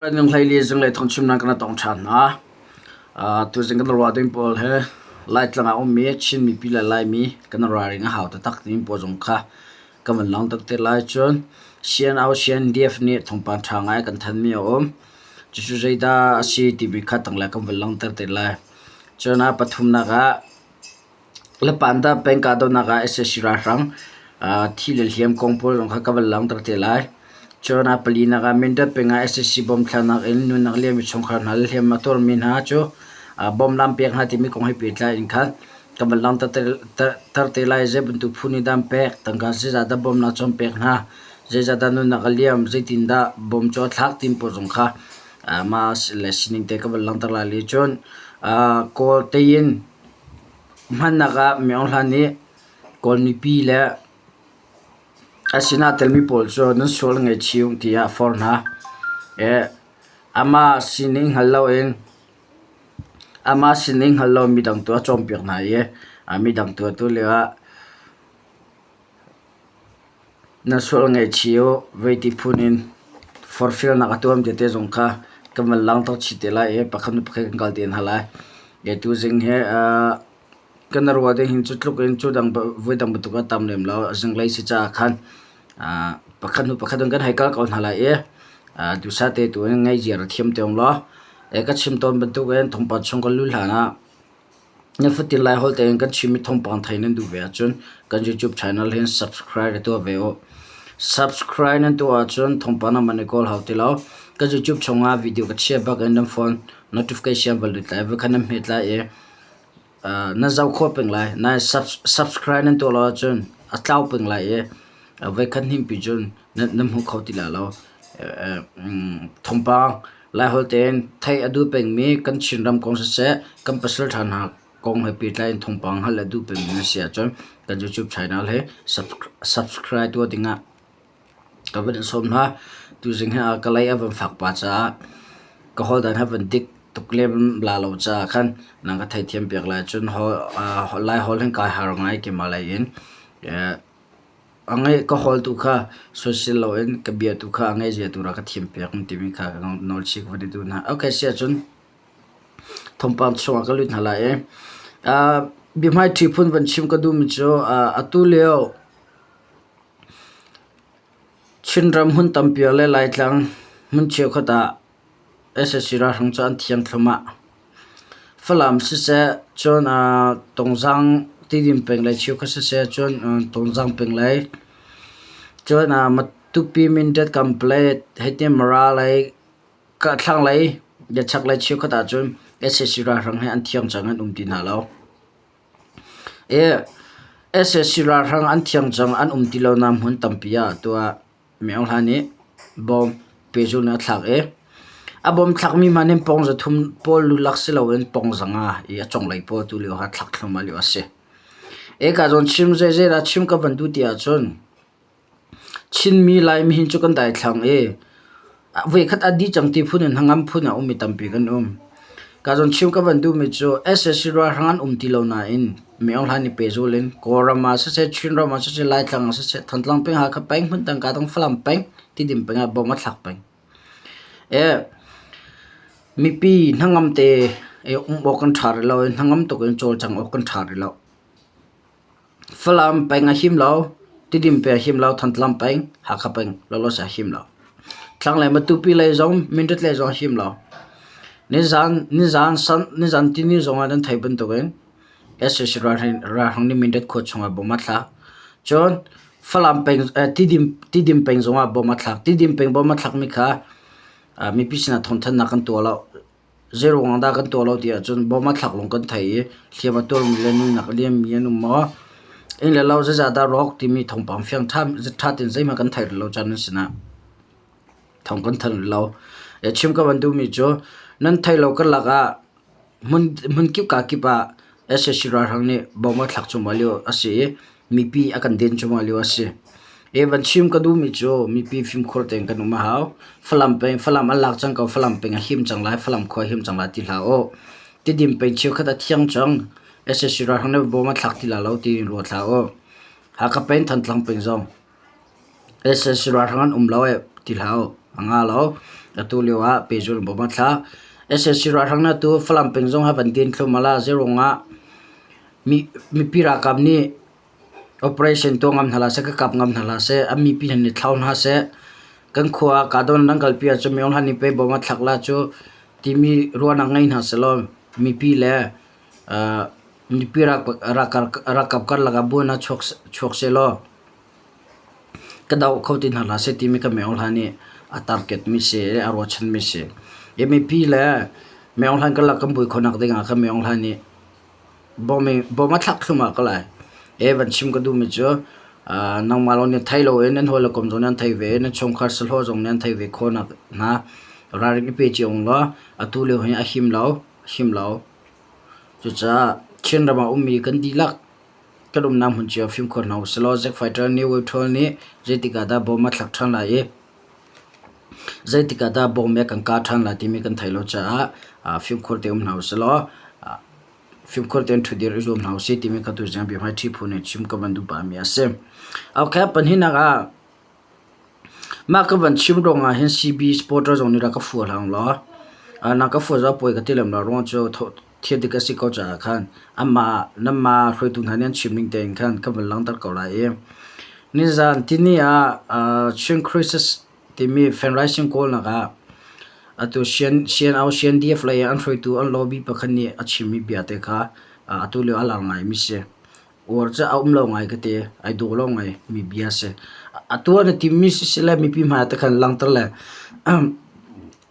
Hleili zinglei thawngchimnak kan tong ṭhan hna. Tuzing kan ruah ding pawl he Laitlang ah ummi Chin mipi le Laimi kan ralring a hau taktak timi pawl zong kha kan van langhter te lai. Cun CNO CNDF nih thawngpang ṭha ngai kan thanmi a um. Cucu zeidah a si timi kha tanglei kan van langhter te lai. Cun a pathumnak ah Lapanda peng kahdohnak ah sac ralhrang thi le hliam kong pawl zong kha ka van langhter te lai. Cun a palinak ah Mindat peng ah sac bomb thlaknak in nunnak liammi chungkhar hna le hliamhma tuarmi hna cu bomb lam pek hna timi kong he pehtlai in khan ka van langhter te lai. Zei bantuk phu nih dah an pek, tangka zeizah dah bawmhnak cu an pek hna, zeizah dah nunnak a liam, zeitindah bomb cu a thlak timi pawl zong kha mah le sining te ka van langhter lai. Cun Kawl tein Hmannak ah Myo Hla nih Kawl mipi le a sinah telmi pawl cu nan sual ngaihchih u tiah a forh hna. Amah sining hngal loin amah sining hngal lo midang tu a cawnpiak hna i midang tu atu lioah Na sual ngaihchih u, veiti phun in forhfialnak a tuam tete zong kha kan van langhter chih te lai i pakhat hnu pakhat kan kal te hna lai. Tuzing hi kan ruah ding hin cu tluk in cu dang voidang bantuk a tam lem lo. Zinglei si caah khan pakhat hnu pakhat in kan hei kal ko hna lai i duhsah te tu in ngaihziar thiam te ung law ka chim tawn bantuk in thawngpang chung kan luh hlan ah Nifatin Laiholh tein kan chimmi thawngpang thei nan duh ve ahcun kan YouTube channel hin subscribe tuah ve u. Subscribe nan tuah ahcun thawngpang nan man i kawl hau ti lo. Kan YouTube chungah video ka chia bak in nan phone notification va lut lai, va khan nan hmet lai i nan zoh khawh peng lai. Nain subscribe nan tuah lo ahcun a tlau peng lai i voikhat hnimpi cun nan hmu kho ti lai lo. Thawngpang Laiholh tein theih a duh pengmi kan Chinram kong siseh, kan pasalṭha hna kong he pehtlai in thawngpang hngalh a duh pengmi na si ahcun kan YouTube channel hi subscribe tuah dingah ka van in sawm hna. Tuzing hi ka lei a van fak pah caah ka holh dan a van dik tuk lem la lo caah khan nang ka theithiam piak lai. Cun Laiholh hin kai har ngai keimah lei in. A ngeih ka hawl tu kha soisel loin ka bia tu kha a ngeihzia tu rak ka thiampiak timi kha ka nawlchih ka van i duh hna. Okay, si ahcun thawngpang chungah ka lut hna lai i biahmaiṭhi phun van chim ka duhmi cu atu lio Chinram hmun tampi le Laitlang hmun cheukhat ah sac ralhrang cu an thiang thluahmah. Falam siseh, cun Tungzang Tidim peng lei cheukhat siseh, cun Tungzang peng lei, cun Matupi Mindat Kanpalet hiti Mara lei thlanglei chaklei cheukhat ahcun sac ralhrang hi an thiang cang an um ti hna lo. Sac ralhrang an thiang cang an um ti lonak hmun tampi ah tuah Myo Hla nih bawm pehzulh in a thlak i a bawm thlakmi hmanh hin pawng 300 pawl lulak si loin pawng 500 i a conglei pawl tu lio kha thlak thluahmah lio a si. Eka zawn chim zeizei dah chim ka van duh ti ahcun Chinmi Laimi hin cu kan daithlang i Voikhat a dih cang ti phun in hnangam phun a um i tampi kan um. Ka zawn chim ka van duhmi cu sac ralhrang an um ti lo nain Mi Aung Hlaing nih pehzul in Kawlram ah siseh, Chinram ah siseh, Laitlang ah siseh, Thantlang peng, Hakha peng, hmundang kadang Falam peng, Tidim peng ah bom a thlak peng. Mipi hnangam te um awk kan ṭha rih lo i hnangam tuk in cawlcangh awk kan ṭha rih lo. Falam peng a him lo, Tidim peng a him lo, Thantlang peng, Hakha peng lawlaw a him lo. Thlanglei Matupi lei zong, Mindat lei zong a him lo. Nizan, nizan, nizan tini zong ah nan theih bantukin sac ralhrang nih Mindat khua chungah bom a thlak. Cun Falam peng, Tidim, Tidim peng zong ah bom a thlak. Tidim peng bom a thlakmi kha mipi sinah thawngthanhnak kan tuah lo. Zeiruang dah kan tuah lo ti ahcun bawm a thlak lawng kan thei i hliam a tuarmi le nunnak a liammi an um maw? Inn le lo zeizah dah rawk timi thawngpang fiang ṭha tein zeihmanh kan theih rih lo caan an sinah thawng kan thanh rih lo. Chim ka van duhmi cu nan theih lo karlak ah hmun kip kaa kip ah sac ralhrang nih bawm a thlak cuahmah lio a si i mipi a kan den cuahmah lio a si. Van chim ka duhmi cu mipi fimkhur tein kan um a hau. Falam peng, Falam an lak cang ko, Falam peng a him cang lai, Falam khua a him cang lai ti hlah u. Tidim peng cheukhat a thiang cang. sac ralhrang nih bawm a thlak ti lai lo tiin ruat hlah u. Hakha peng, Thantlang peng zong sac ralhrang an um lo eh ti hlah u. A nga lo. Atu lio ah pehzul bawm a thlak. Sac ralhrang hna tu Falam peng zong ha van din thluahmah la zeiruangah mipi ralkap nih operation tuah ngam hna hlah seh, ka kap ngam hna hlah seh, an mipi hna nih thlau hna seh. Kan khua ah kahdohnak nan kalpi ahcun minung hlan nih pei bawm a thlak la cu timi ruahnak ngei hna sehlaw mipi le mipi ralkap karlak ah buainak chuak sehlaw ka doh kho ti hna hlah seh timi ka Myo Hla nih a target mi si i a ruahchan mi si. I mipi le Myo Hla karlak kan buai khawhnak ding ah khan Myo Hla nih bawm a thlak thluahmah ko lai. E van chim ka duhmi cu nangmah lawng nih thei loin nan hawi le kom zong nih an thei ve i nan chungkhar sahlawh zong nih an thei ve khawhnak hna ralring i pe cio ung law atu lio hi a him lo, a him lo. Cucaah Chinram ah ummi kan dihlak kan umnak hmun cio fimkhur hna usilaw Zack Fighter nih Withrow nih zeitik ah dah bom a thlak ṭhan lai i zeitik ah dah bom he kan kah ṭhan lai timi kan theih lo caah fimkhur te um hna usilaw fimkhur tein ṭhudir i zuam hna usih timi kha tuzing biahmaiṭhi phu nih chim ka van duh pahmi a si. Okay, pahnihnak ah mah ka van chim ruangah hin CB supporter zong nih rak ka fua hlah law na ka fua zau puai ka ti lem lo ruang cu thil dik a si ko caah khan amah nanmah hruaitu hna nih an chim ning tein khan ka van langhter ko lai i nizan tini ah Chin Crisis timi fundraising kawlnak ah atu CNO CNDF lei ah an hruaitu an lobby pakhat nih a chimmi bia te kha atu lio a lar ngaimi si. Uar cu a um lo ngai ka ti. Ai dawh lo ngai mi bia si. Atu ah na timmi siseh le mipi hmai ah te khan langhter le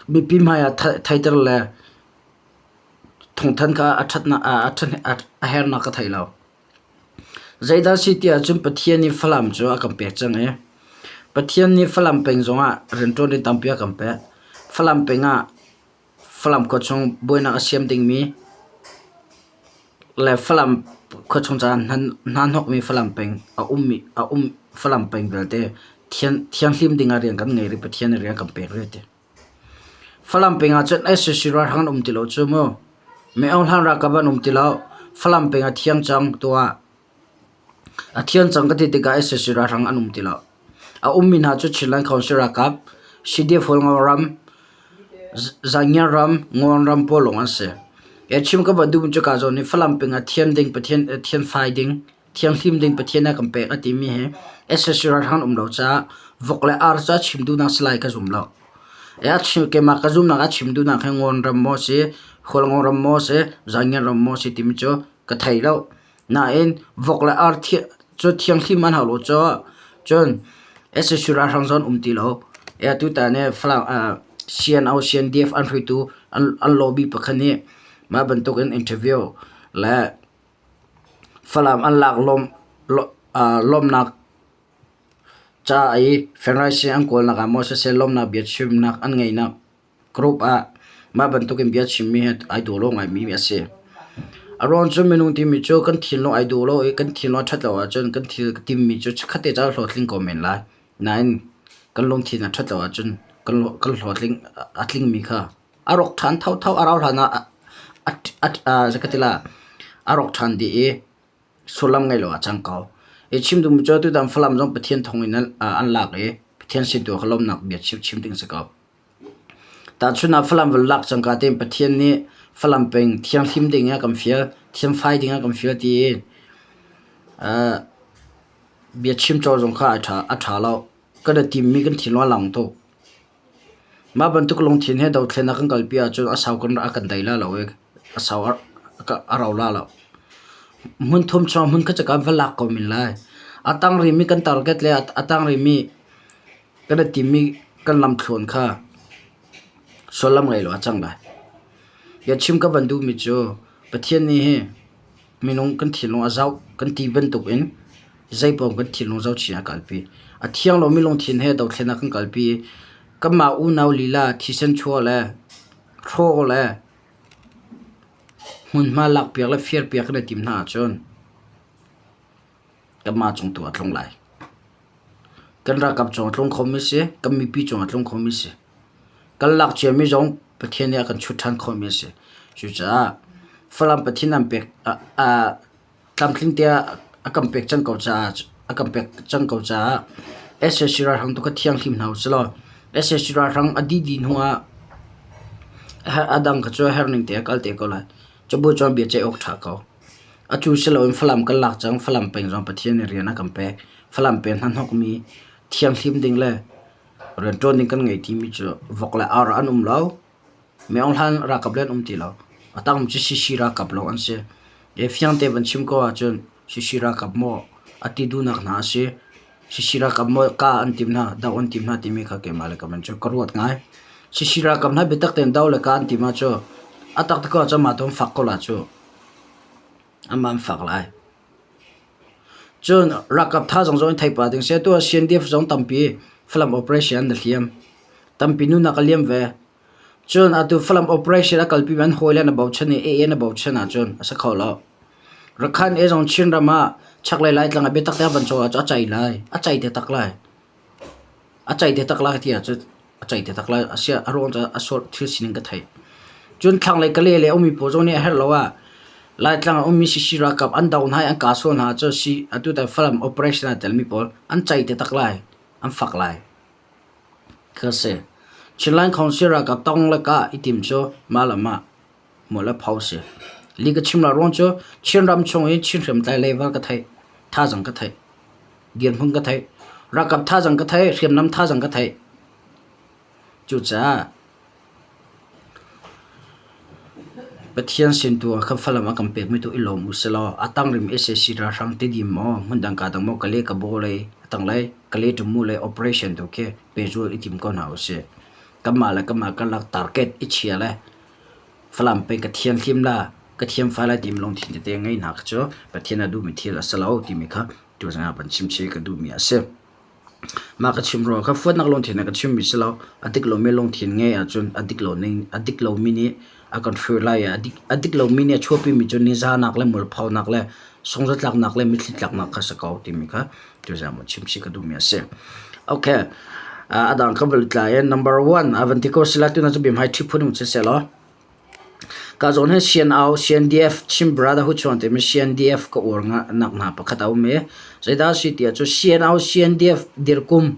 mipi hmai ah theiter le Thawngthan kha a ṭhatnak a hernak ka thei lo. Zeidah si ti ahcun Pathian nih Falam cu a kan pek cang i Pathian nih Falam peng zongah rianṭuan ding tampi a kan pek. Falam peng ah Falam khua chung buainak a siam dingmi le Falam khua chung caah hna hnawkmi Falam peng a ummi a um Falam peng vialte thianghlim dingah rian kan ngei rih Pathian nih rian a kan pek rih ti. Falam peng ah cun sac ralhrang an um ti lo cu mu. Miohlang ralkap an um ti lo. Falam peng a thiang cang tuah. A thiang cang ka ti tikah sac ralhrang an um ti lo. A ummi hna cu Chinland Council ralkap, CDF Hualngo ram, Zangiar ram, Ngawn ram pawl lawng an si. He chim ka van duhmi cu ka zawn hi Falam peng ah thian ding Pathian thian fai ding Thianghlim ding Pathian a kan pek a timi hi sac ralhrang um lo caah vok le ar cu a chim duhnak si lai ka zum lo. A chim keimah ka zumnak a chim duhnak hi Ngawn ram maw si, Hualngo ram maw si, Zangian ram maw si timi cu ka thei lo. Nain vok le ar cu thianghlim an hau lo caah cun sac ralhrang zong an um ti lo. Tutan hi Falam CNO CNDF an hruaitu an lobby pakhat nih mah bantukin interview le Falam an lak lawmnak ca i fundraising an kawlnak ah maw siseh lawmnak biachimnak an ngeihnak group ah mah bantukin biachimmi hi ai dawh lo ngaimi a si. A ruang cu minung timi cu kan thinlung ai dawh lo i kan thinlung a ṭhat lo ahcun kan thil timmi cu chikkhat te ca hlawhtling ko men lai. Nain kan lungthin a ṭhat lo ahcun kan hlawhtling a tlingmi kha A rawk ṭhan thotho a rauh hlan ah a rawk ṭhan dih i sullam ngei lo ah a cang ko. I chim duhmi cu tutan Falam zong Pathian thawng in an lak i Pathian sin tu ah lawmhnak bia chim ding a si ko. Tahchun ah Falam van lak cangka tein Pathian nih Falam peng thianghlim ding ah kan fial, thianfai ding ah kan fial ti i bia chim cawl zong kha a ṭha lo. Kan i timmi kan thinlung a lang tuk. Mah bantuk lungthin he dothlennak kan kalpi ahcun a sau kan a kan dai la lo i a sau a rau la lo. Hmun thum chung hmun khat cu kan va lak ko men lai. A tang rihmi kan target le a tang rihmi kan i timmi kan lamthluan kha sullam ngei lo a cang lai. Biachim ka van duhmi cu Pathian nih hi Minung kan thinlung a zoh kan ti bantukin zeipaoh kan thinlung zohchih a kalpi. A thiang lomi lungthin he dothlennak kan kalpi i kanmah unau lila thisen chuah le hrawh le hmunhma lakpiak le firpiak kan i tim hna ahcun kanmah cung tu ah a tlung lai. Kan ralkap cung a tlung khomi si, kan mipi cung a tlung khomi si. Kan lak ciami zong Pathian nih a kan chut ṭhan khawhmi a si. Cucaah Falam Pathian an pek tlamtling te a kan pek cang ko caah a kan pek cang ko caah sac ralhrang tu kha thianghlim hna usih law. Sac ralhrang a dih dih hnu ah a dang kha cu a herh ning te a kal te ko lai. Cabuai cun bia ceih awk ṭha ko. Atu si loin Falam kan lak cang. Falam peng zong Pathian nih rian a kan pek. Falam peng hnahnawkmi thianghlim ding le rianṭuan ding kan ngei timi cu vok le ar an um lo. Myeong hlan ralkap le an um ti lo. A tang cu CC ralkap lawng an si. Fiang te van chim ko ahcun CC ralkap maw a ti duhnak hna a si. CC ralkap maw ka an tim hna, do an tim hna timi kha keimah le ka man cu ka ruat ngai. CC ralkap hna biatak tein do le ka an tim ahcun a taktak ko ahcun mah tu an fak ko la cu. Amah an fak lai. Cun ralkap thazaang zong in thei pah ding si. Atu ah CNDF zong tampi Falam operation an hliam. Tampi nunak a liam ve. Cun atu Falam operation a kalpi mi an hawile an i bochan i AA an i bochan ahcun a si kho lo. Rakhan e zong Chinram ah chaklei Laitlang ah biatak te a van caw ahcun a cei lai. A cei te tak lai. A cei te tak lai ti ahcun a cei te tak lai. Asiah a ruang cu a sual thil sining ka theih. Cun thlanglei Kalay le a ummi pawl zong nih a herh lo ah Laitlang ah ummi CC ralkap an do hna i an kah sual hna ahcun si atu tan Falam operation ah telmi pawl an cei te tak lai. An fak lai. Ka si. Chinland Council ralkap tong le kah i tim cu mah le mah mual a pho si. Li ka chim lo ruang cu Chinram chung i Chin hriamtlai level ka theih, thazaang ka theih, dirhmun ka theih, ralkap thazaang ka theih, hriamnam thazaang ka theih. Cucaah Pathian sin tu ah khan Falam a kan pekmi tu i lawm u silaw a tang rim sac ralhrang Tedim maw hmundang kaa dang maw Kale Kabaw lei a tanglei Kale Tamu lei operation tu khi pehzul i tim ko hna usih. Kanmah le kanmah karlak target i chia le Falam peng ka thianghlim la ka thiamfai lai timi lungthin tete ngei hna kha cu Pathian a duhmi thil a si lo timi kha tuzing ah van chimchih ka duhmi a si. Mah ka chim ruangah kha fuatnak lungthin in ka chimmi si lo. A dik lomi lungthin ngei ahcun a dik lo ning a dik lomi nih a kan hruai lai i a dik a dik lomi nih a chuahpimi cu nizanak le mualphonak le sungzatlaknak le mitthli tlaknak kha si ko timi kha tuzaan ah chimchih ka duhmi a si. Okay. A dang kan van tlai i number one a van ti ko sila tuna cu biahmai ṭhi phun um si selaw. Ka zawn hi CNO, CNDF, Chin Brotherhood chuan timi CNDF ka uar nak hna pakhat a um i zeidah a si ti ahcun CNO, CNDF dirkum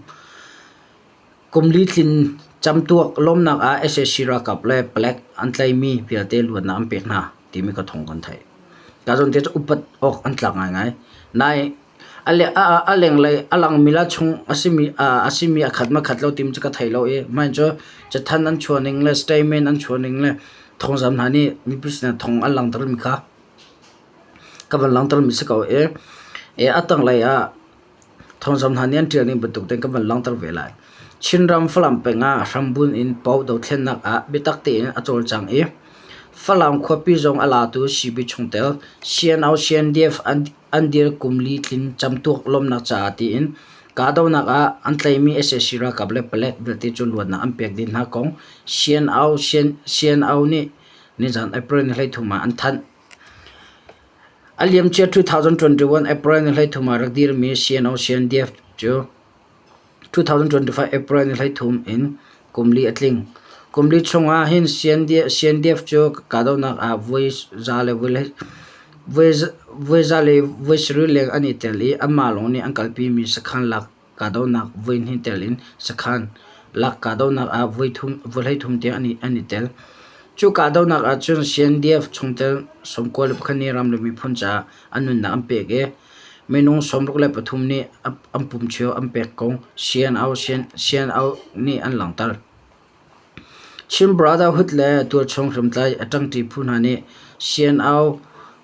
kum li tlin camtuak lawmnak ah sac ralkap le palek an tlaimi vialte luatnak an pek hna timi ka thawng kan theih. Ka zawn te cu upat awk an tlak ngaingai. Nain A lenglei a langmi le a chung a simi a khat ma khat lo timi cu ka thei lo i mah cu cathanh an chuah ning le statement an chuah ning le thawngzam hna nih mipi sinah thawng an langhtermi kha ka van langhtermi si ko i a tanglei ah thawngzam hna nih an ṭial ning bantuk tein ka van langhter ve lai. Chinram Falam peng ah hrambunh in Paoh dothlennak ah biatak tein a cawlcang i Falam khuapi zong a latu CB chungtel CNO CNDF an An dir kum li tlin camtuak lawmhnak caah tiin kahdohnak ah an tlaihmi sac ralkap le palek vialte cu luatnak an pek dih hna kong CNO nih nizan April ni 13 ah an thanh. A liamcia 2021 April ni 13 ah rak dirmi CNO-CNDF cu 2025 April ni 13 in kum li a tling. Kum li chungah hin CNDF cu kahdohnak ah voi za le voi sarih leng an i tel i anmah lawng nih an kalpimi sakhan lak kahdohnak voi hnih tel in sakhan lak kahdohnak ah voi 13 tiang an i tel. Cu kahdohnak ah cun CNDF chungtel 91 nih ram le miphun caah an nunnak an pek i Minung 63 nih an pum cheu an pek kong CNO nih an langhter. Chin Brotherhood le tualchung hriamtlai a ṭangṭi phu hna nih CNO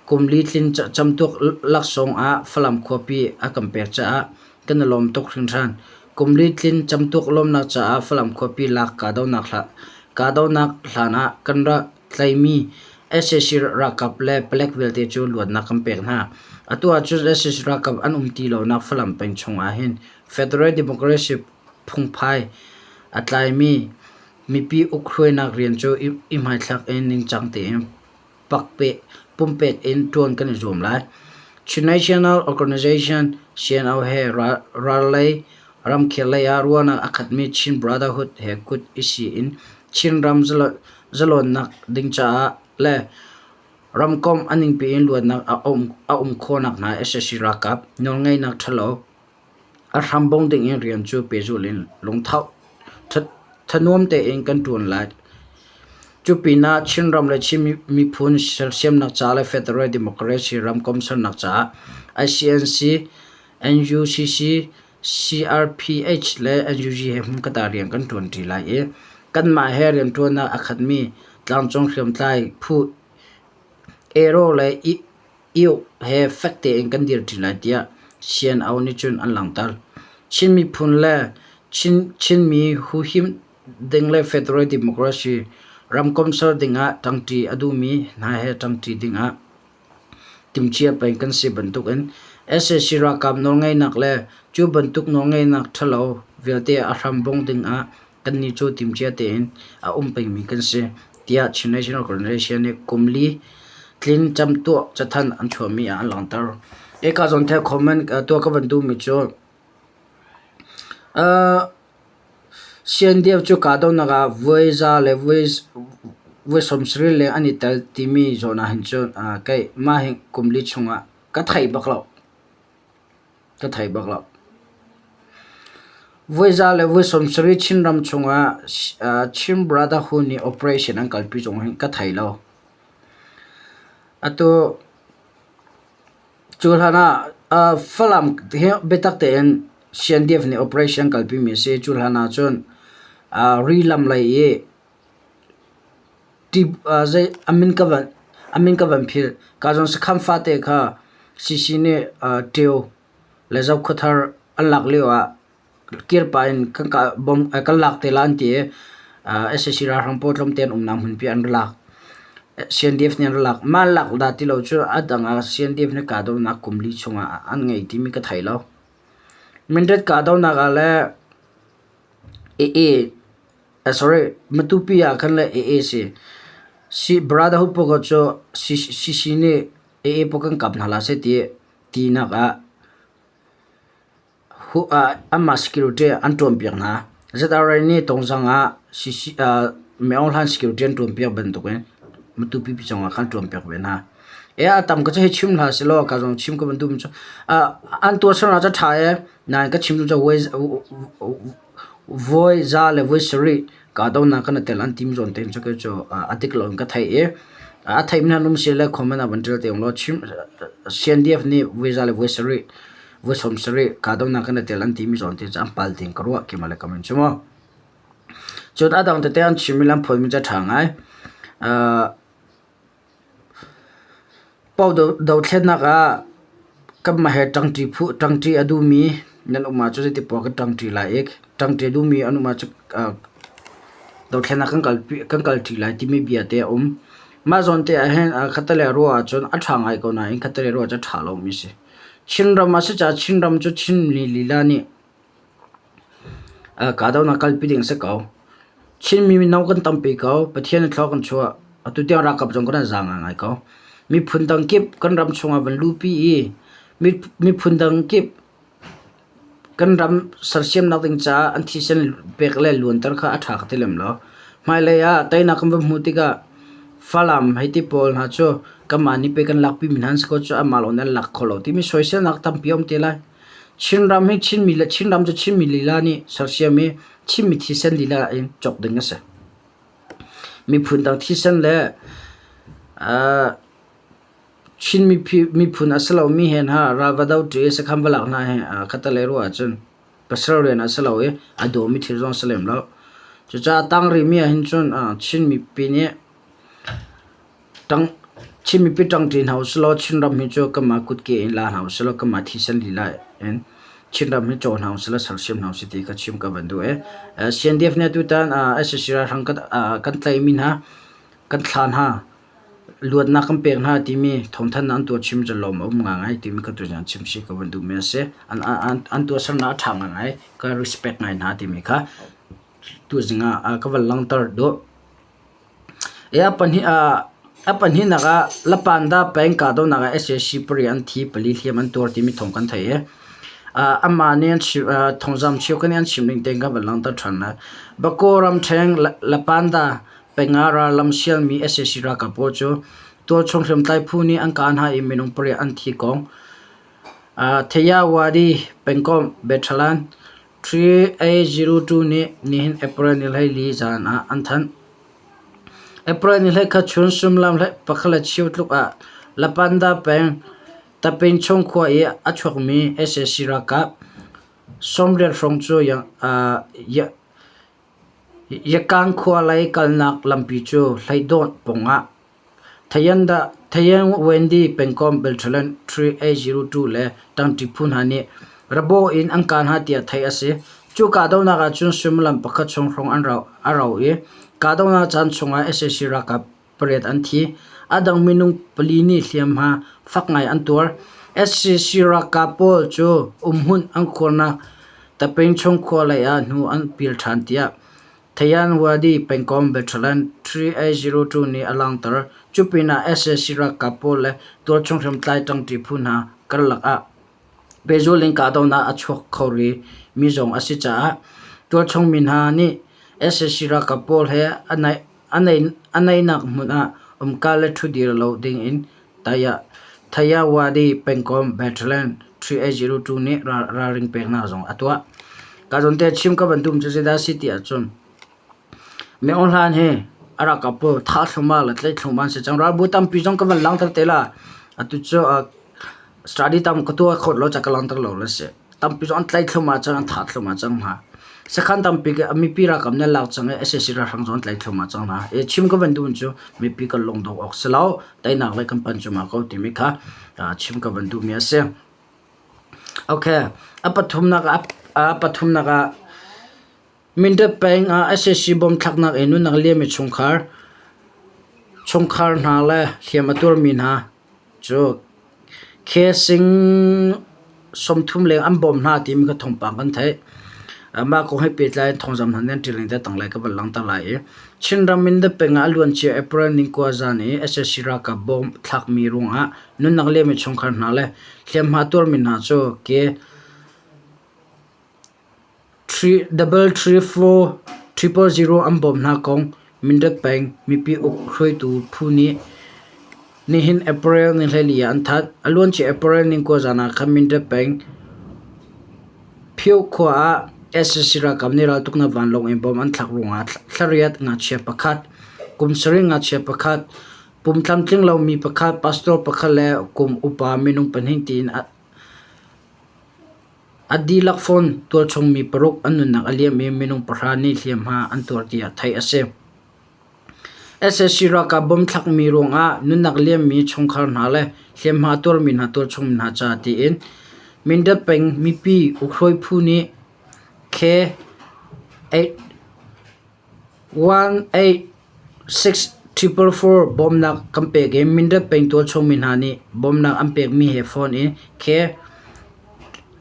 kum li tlin camtuak laksawng ah Falam khuapi a kan pek caah kan i lawm tuk hringhran. Kum li tlin camtuak lawmnak caah Falam khuapi lak kahdohnak hlan ah kan rak tlaihmi sac ralkap le palek vialte cu luatnak kan pek hna. Atu ahcun sac ralkap an um ti lonak Falam peng chung ahhin Federal Democracy phungphai a tlaimi mipi ukhruainak rian cu i hmaithlak in ningcang tein pumpek in ṭuan kan i zuam lai. Chin National Organization CNO he ral lei ramkhel lei ah ruahnak a khatmi Chin Brotherhood he kut i si in Chinram zalawnnak ding caah le ramkomh a ningpi in luatnak a um khawhnak hnga sac ralkap nawlngeihnak ṭhalo a hram bongh ding in rian cu pehzulh in lungtho. Thanuam tein kan ṭuan lai. Cu pinah Chinram le Chin miphun sersiamnak ca le Federal Democracy ramkomh sernak caah ICNC, NUCC, CRPH le NUG he hmunkhat ah rian kan ṭuanṭi lai i kanmah he rianṭuannak a khatmi tlangcung hriamtlai phu Aero le Io he fek tein kan dirṭi lai tiah CNO nih cun an langhter. Chin miphun le Chinmi huhim ding le Federal Democracy ramkomh ser dingah ṭangṭi a duhmi hna he ṭangṭi dingah timhcia peng kan si bantukin sac ralkap nawlngeihnak le cu bantuk nawlngeihnak ṭhalo vialte a hram bongh dingah kannih cu timhcia tein a um pengmi kan si, tiah Chin National Organization nih kum li tlin camtuah cathanh an chuahmi ah an langhter. Eka zawn the comment tuah ka van duhmi cu CNDF cu kahdohnak ah voi za le voi 70 leng an i tel timi zawn ah hin cun kei mah hi kum li chungah ka thei bak lo. Ka thei bak lo. Voi za le voi 70 Chinram chungah Chin Brotherhood nih operation an kalpi zong hi ka thei lo. Atu cu hlan ah Falam hi biatak tein CNDF nih operation kalpi mi a si. Cu hlan ah cun Rilam lei i a min ka van philh. Ka zawn sakhan fate kha CC nih ṭio le Zokhawthar an lak lio ah kirpa in kan lak te lai an ti i sac ralhrang pawl tlawmte an umnak hmunpi an ra lak. CNDF nih an ra lak. Mah an lak dah ti lo cu a dang ah CNDF nih kahdohnak kum li chung ah an ngei timi ka thei lo. Mindat kahdohnak ah le AA Sorry, Matupi ah khan le AA si. Si Brotherhood pawl cu CC nih AA pawl kan kap hna la seh ti tinak ah anmah security an ṭuanpiak hna. ZRA nih Tongzang ah CC Myo Hlan security an ṭuanpiak bantukin Matupi pi zongah khan ṭuanpiak ve hna. E a tam ka cu hei chim hlah sehlaw ka zong chim ka van duh mi cu an tuahsernak cu a ṭha ee nain ka chim cu Voi za le voi sarih kahdohnak kan i tel an tim zawn te cu kei cu a dik lo in ka theih i a theihmi hna an um si le comment ah van ṭial te ung law CNDF nih voi za le voi sarih voi sawm sarih kahdohnak kan i tel an timi zawn te cu an pal ding ka ruah keimah le ka min cu mu. Cun a dang tete an chimmi le an phuanmi cu a ṭha ngai. Dothlennak ah kanmah he ṭangṭi a duhmi nan um ahcun zeiti poah kan ṭangṭi lai i ṭangṭi a duhmi an um ahcun dothlennak kan kalṭi lai timi bia te a um. Mah zawn te ahhin khattelei ruah ahcun a ṭha ngai ko nain khattelei ruah ahcun a ṭha lomi a si. Chinram a si caah Chinram cu Chinmi lila nih Kahdohnak kalpi ding a si ko. Chinmi mino kan tampi ko. Pathian nih thlua kan chuah. Atu tiang ralkap zong kan i za ngaingai ko. Miphun dang kip kan ram chungah van luhpi i miphun dang kip kan ram sersiamnak ding caah an thisen pek le luanter kha a ṭha ka ti lem lo. Hmailei ah teinak kan va hmuh tikah Falam hei ti pawl hna cu kanmah nih pei kan lakpi mi hna an si ko cu anmah lawng nih an lak kho lo timi soiselnak tampi a um te lai. Chinram hi Chinmi le Chinram cu Chinmi lila nih sersiam i Chinmi thisen lila in cawk ding a si. Miphun dang thisen le Chin miphun a si lomi he hna ral va do ṭi i sakhan va lak hna hi khattelei ruah ahcun pasal rian a si lo i a dawmi thil zong a si lem lo. Cucaah tang rihmi ahhin cun Chin mipi nih Chin mipi ṭangṭi hna usilaw Chinram hi cu kanmah kutke in la hna usilaw kanmah thisen lila in Chinram hi caw hna usilaw sersiam hna usih ti kha chim ka van duh ee. CNDF nih atutan sac ralhrang kan tlaihmi hna kan thlah hna luatnak kan pek hna timi thawngthanhnak an tuah chim cu lawm a um ngaingai timi kha tuzaan chim si ka van duhmi a si. An tuahsernak a ṭha ngaingai ka respect ngai hna timi kha tuzing ah ka van langhter duh. A pahnihnak ah Lapanda peng kahdohnak ah sac pariat an thi, pali hliam an tuar timi thawng kan theih i amah nih thawngzam cheukhat nih an chim ning tein kan van langhter ṭhan lai. Bako ramṭheng Lapanda peng ah rallam sialmi sac ralkap pawl cu tualchung hriamtlai phu nih an kah hna i minung pariat an thi kong Thayawadi pengkomh Bethalan. 3802 nih nihin April ni 14 zan ah an thanh. April ni 21 chun suimilam 1 le cheu tluk ah Lapanda peng Tapinchung khua i a chuakmi sac ralkap 80 hrawng cu Yakang khua lei kalnak lampi cu hleidawt pawngah Thayenwendi pengkomh Battalion 3802 le ṭangṭi phu hna nih rabaw in an kah hna tiah theih a si. Cu kahdohnak ah cun suimilam pakhat chung hrawng a rau i kahdohnak caan chungah sac ralkap pariat an thi. A dang minung pali nih hliamhma fak ngai an tuar. Sac ralkap pawl cu umhmun an khuarnak Tapingchung khua lei ah hnu an pil ṭhan tiah Thayanwadi pengkomh Battalion 3802 nih a langhter. Cupinah sac ralkap pawl le tualchung hriamtlai ṭangṭi phu hna karlak ah pehzulh in kahdohnak a chuak kho rih mi zong a si caah tualchung mi hna nih sac ralkap pawl he a naihnak hmun ah umkal le ṭhudir lo ding in Thayawadi pengkomh Battalion 3802 nih ralring peknak zong a tuah. Ka zawn te chim ka van duh cu zeidah a si ti ahcun Min Aung Hlaing hi a ralkap pawl thah thluahmah le tlaih thluahmah an si cang. Ralbu tampi zong ka van langhter te la. Atu cu study tam ka tuah khawh lo caah ka langhter lo le si. Tampi zong an tlaih thluahmah cang, an thah thluahmah cang hna. Sakhan tampi mipi ralkap nih an lak cang i sac ralhrang zong an tlaih thluahmah cang hna. I chim ka van duh cu mipi kan lungdongh awk si lo. Teinak lei kan panh cuahmah ko timi kha chim ka van duhmi a si. Okay, a pathumnak ah a pathumnak ah Mindat peng ah sac bomb thlaknak in nunnak liam i chungkhar chungkhar hna le hliam a tuarmi hna cu Khesing 30 leng an bawm hna timi kha thawngpang kan theih. Mah kong he pehtlai in thawngzam hna nih an ṭial ning te tanglei ka van langhter lai i Chinram Mindat peng ah a luancia April ni kua zan i sac ralkap bomb thlakmi ruangah nunnak liam i chungkhar hna le hliamhma tuarmi hna cu ke 334 000 an bawmh hna kong Mindat peng mipi uk hruaitu phu nih nihin April ni 14 ah an thanh. A luancia April ni kua zan ah khan Mindat peng Phyo khua ah sac ralkap nih raltuknak vanlawng in bomb an thlak ruangah thlariat ngakchia pakhat, kum sarih ngakchia pakhat, pum tlamtling lomi pakhat, pastor pakhat le kum upa minung pahnih tiin A dihlak fawn tualchung mi paruk an nunnak a liam i minung pahra nih hliamhma an tuar tiah theih a si. Sac ralkap bomb thlakmi ruangah nunnak liammi chungkhar hna le hliamhma tuarmi hna tualchung mi hna ca tiin Mindat peng mipi ukhruai phu nih K 186444 bawmhnak kan pek i Mindat peng tualchung mi hna nih bawmhnak an pekmi he phone in K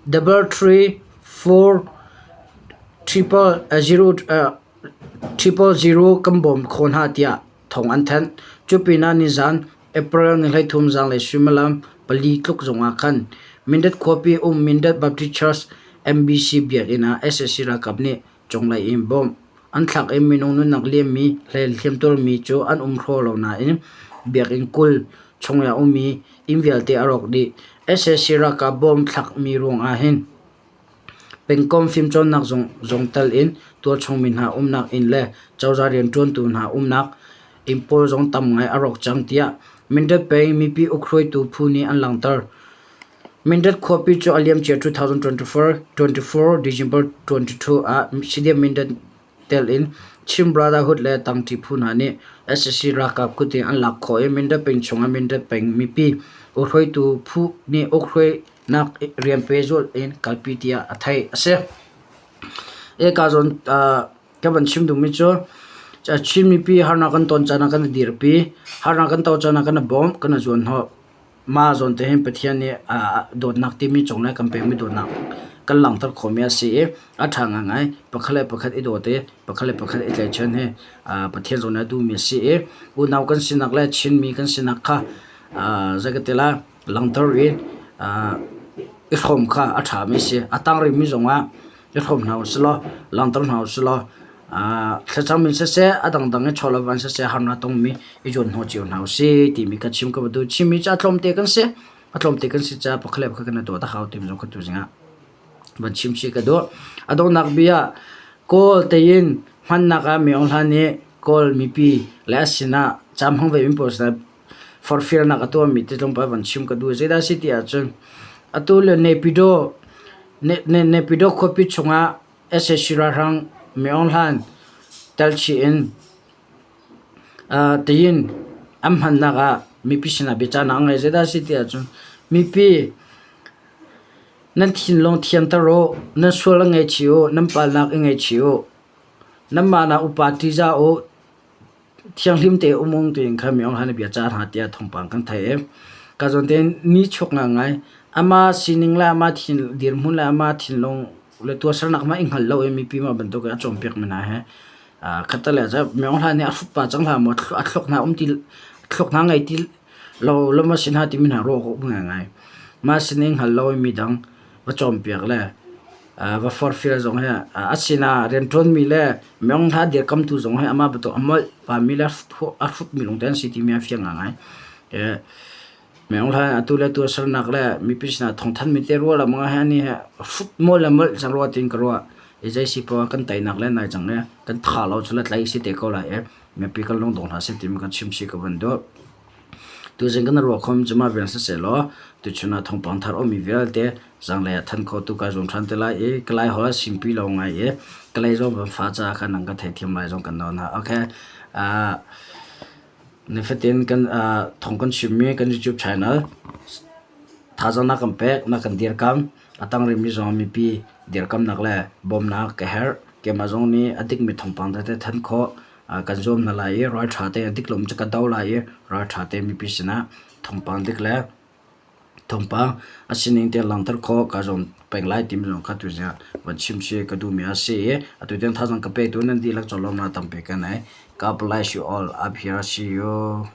334000 kan bawm khawh hna tiah thawng an thanh. Cu pinah nizan April ni 13 zanlei suimilam pali tluk zongah khan Mindat khuapi um Mindat Baptist Church MBC biakinn ah sac ralkap nih Cunglei in bomb an thlak i minung nunnak liammi le hliamtuarmi cu an um hraw lo nain biakinn kul chung i a ummi inn vialte a rawk dih. Sac ralkap bomb thlakmi ruang ah hin pengkomh fimcawnnak zung tal in tualchung mi hna umnak inn le cozah rianṭuantu hna umnak inn pawl zong tam ngai a rawk cang tiah Mindat peng mipi ukhruaitu phu nih an langhter. Mindat khuapi cu a liamcia 2024 December 22 ah CDM Mindat telh in Chin Brotherhood le Tangṭi phu hna nih sac ralkap kut in an lak khawh i Mindat peng chungah Mindat peng mipi ukhruaitu phu nih ukhruainak rian pehzulh in kalpi tiah a theih a si. Hika zawn ka van chim duhmi cu Chin mipi harnak kan ton caan ah kan i dirpi, harnak kan ton caan ah kan i bawm, kan i zuanhnawh. Mah zawn te hin Pathian nih dawtnak timi cung le kan pekmi dawtnak kan langhter khawhmi a si i a ṭha ngaingai. Pakhat le pakhat i dawt i pakhat le pakhat i tlaihchan hi Pathian zawn nih a duhmi a si i unau kan sinak le Chinmi kan sinak kha zei ka ti lai langhter i i hrawm kha a ṭhami a si. A tang rihmi zongah i hrawm hna usih law langhter hna usih law thlacam in siseh a dangdang i chawlava in siseh harnak tongmi i zuanhnawh cio hna usih timi ka chim ka va duh. Chinmi cu a tlawmte kan si. A tlawmte kan si caah pakhat le pakhat kan i dawt a hau timi zong ka tu zingah. Van chim chih ka duh. A donghnak bia ah Kawl tein hmannak ah Myo Hlan nih Kawl mipi le a sinah caam hmang ve mi pawl sinah forhfialnak a tuahmi ti tlawmpal van chim ka duh. Zeidah a si ti ahcun atu le Naypyidaw Naypyidaw khuapi chungah sac ralhrang Myo Hlan telchih in tiin an hmannak ah mipi sinah biacahnak a ngei. Zeidah a si ti ahcun mipi Nan thinlung thianter u, nan sual i ngaihchih u, nan palnak i ngaihchih u. Nanmah nak upa ṭihzah u, thianghlim tein um ung tiin khan mi hlan bia ca hna tiah thawngpang kan theih i ka zawn tein nihchuak ngaingai. Amah sining le amah thin dirhmun le amah thinlung le tuahsernak hmanh i hngal lo i mipi mah bantuk in a cawnpiak mi hna hi khatte le cu mi hlan nih a hrut pah cang hlah maw a thluak hna um ti thluak hna ngei ti lo lam a si hna timi hna ruah awk um ngaingai. Mah sining hngal lo in midang va cawnpiak le va forhfial zong hi a sinah rianṭuanmi le minung hna dirkamtu zong hi amah bantuk a molh pami le a hrutmi lawngte an si timi a fiang ngaingai. Minung hna atu le atu a sernak le mipi sinah thawngthanhmi te ruah le mah hi anih hi hrut mawl le molh cang rua tiin ka ruah. I zei si poah kan teinak le nai cang i kan tha lo cu le tlai si te ko lai i mipi kan lungdong hlah seh timi kan chim chih ka van duh. Tuzing kan ruah khom cu mah vial sisehlaw tuchun ah thawngpang thar ummi vialte zanglei ah than khotu kai zuam ṭhan te lai i ka lai holh a simpi lo ngai i ka lei zong van fa caah khan nan ka theithiam lai zong kan nawl hna. Okay. Uh, nifatin kan uh, thawng kan chimmi kan YouTube channel thazaang na kan pek na kan dirkam a tang rihmi zong mipi dirkamnak le bawmnak ka herh. Keimah zong nih a dikmi thawngpang tete than khawh kan zuam hna lai i ralṭha tein a dik lomi cu ka do lai i ralṭha tein mipi sinah thawngpang dik le thawngpang a sining te langhter khawh kaa zuam peng lai timi zong kha tuzing ah van chim si ka duhmi a si i atu tiang thazaang ka petu nan dihlak conglawmhnak tampi ka nei. God bless you all. Up here. See you.